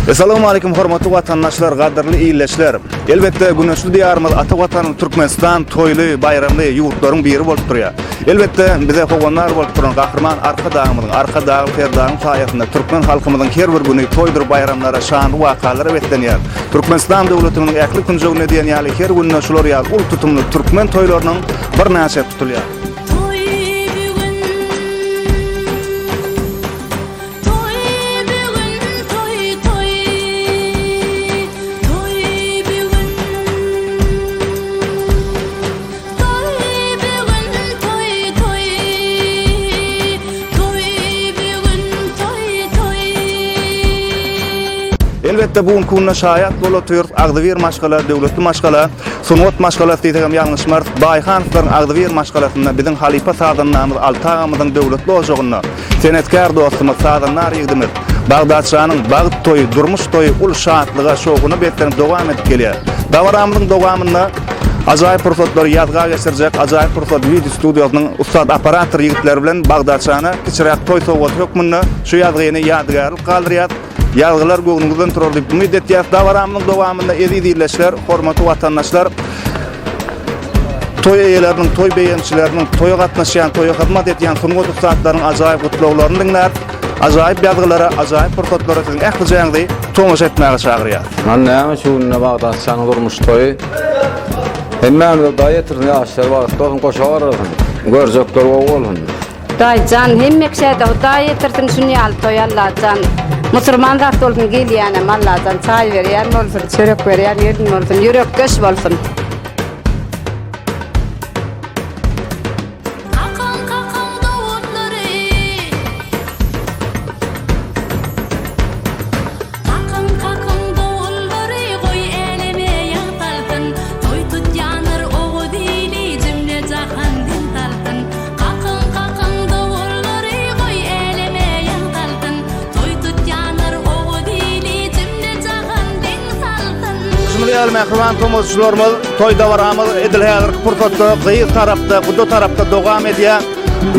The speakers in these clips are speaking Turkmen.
Essalawmaleýkim hormatly watandaşlar, gadyrly ildeşler! Elbetde, güneşli Diýarymyz, ata Watanymyz Türkmenistan toýly, baýramly ýurtlaryň biri bolup durýar. Elbetde, bize howandar bolup duran Gahryman Arkadagymyzyň, Arkadagly Serdaryň saýasynda türkmen halkymyzyň her bir güni toýdur baýramlara, şanly wakalara beslenýär. Türkmenistan döwletimiziň ähli künjeginde diýen ýaly her günde şular ýaly uly tutumly türkmen toýlarynyň birnäçesi tutulýar. Toý bu gün Toý bu gün toý toý Toý bu gün Toý bu gün toý toý Toý bu gün toý toý. Elbetde bu günki günde şaýat bolup otyrys, agzybir maşgala, döwletli maşgala, sungat maşgalasy diýsek hem ýalňyşmarys. Baýhanowlaryň agzybir maşgalasynda biziň halypa sazandamyz Alty agamyzyň döwletli ojagynda Senetkär dostumyz, sazandar ýigdimiz Bagdat janyň bagt toýy, durmuş toýy uly şatlyga, şowhuna beslenip dowam edip gelýär. Dabaramyzyň dowamynda ajaýyp pursatlary ýazga geçirjek Ajaýyp pursat wideo studiýasynyň ussat operator ýigitleri bilen Bagdat jana kiçiräk toý sowgaty hökmünde şu ýazgyny ýadygärlik galdyrýas. Ýazgylar göwnüňizden turar diýip umyt etýäs. Dabaramyzyň dowamynda eziz ildeşler, hormatly watandaşlar, Toý eýeleriniň, toý beýemçileriniň, toýa gatnaşýan, toýa hyzmat edýän sungat ussatlarynyň ajaýyp gutlaglaryny diňläp, ajaýyp ýazgylara, ajaýyp pursatlara siziň ählijäňizi tomaşa etmäge çagyrýas. Hany näme şu günde Bagdat şanyň durmuş toýy. Hemmämize Hudaý ýetirsin ýaşlar bagtly bolsun goşa garrasyn. Görjekler gowy bolsun. Hudaýjan hemme kişäde Hudaý ýetirsin şun ýaly toý Allajan musurman zat bolsun gelýänem Allajan çaý berýän bolsun çörek berýän gelin bolsun ýürekdeş bolsun. Kakaň kakaň dowullary Kakyň kakyň dowullary goý äleme ýaň salsyn Toý tutýanlar oguz ili jümle jahan diň salsyn Kakyň kakyň dowullary goý äleme ýaň salsyn Toý tutýanlar oguz ili jümle jahan diň salsyn. Şunuň ýaly mähriban tomaşaçylarymyz toý dabaramyz edil häzirki pursatda gyz tarapda, guda tarapda dowam edýär.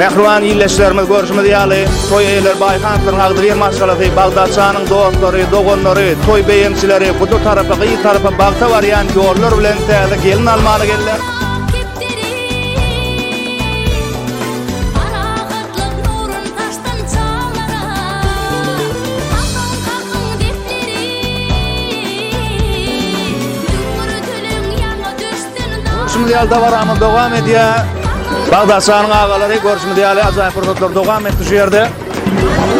Mähriban ildeşlerimiz görşümiz ýaly, toý eýeleri Baýhanowlaryň agzybir maşgalasy, Bagdat şanyň dostlary, doganlary, toý beýemçileri guda tarapa, gyz tarapa bagta barýan ýollar bilen täze gelin almana geldiler. Kepderi Parahatlyk nurun saçsyn çaglara Kakyň kakyň depleri Düňňürdüliň ýaňy düşsün Görşümiz ýaly dabaramyz dowam edýär. Bagdat şanyň agalary görşümiz ýaly ajaýyp pursatlar dowam etdi şu ýerde.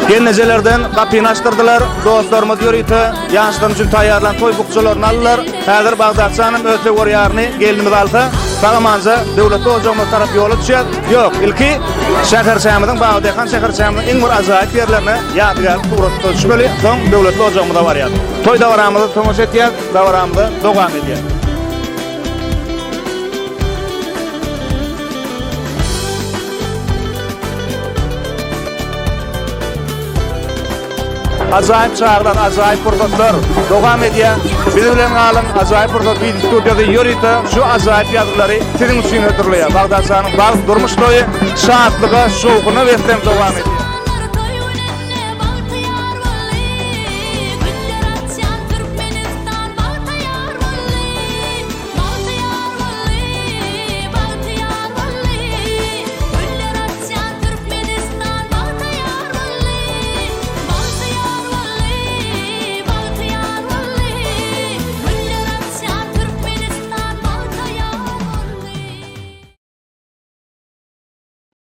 Gelnejelerden gapyny açdyrdylar. Dostlarymyz ýörite ýaşlar üçin taýýarlan toý bukjalaryny aldylar. Häzir Bagdat şanym öz söwer ýaryny gelnimiz alsa, sag-amanja döwletli ojagymyza tarap ýola düşýäs. Ýok, ilki şäherçämiziň, Babadaýhan şäherçämiziň iň bir ajaýyp ýerlerine ýadygärlik suratda düşmeli, soň döwletli ojagymyza barýas. Toý dabaramyza tomaşa etýäs, dabaramyza dowam edýäs. Ajaýyp çaglar, ajaýyp pursatlar dowam edýär. Biz bilen galyň, ajaýyp pursat wideo studiýasy ýörite şu ajaýyp ýazgylary siziň üçin hödürleýär. Bagdat şanyň bagt durmuş toýy şatlyga, şowhuna beslenip dowam edýär.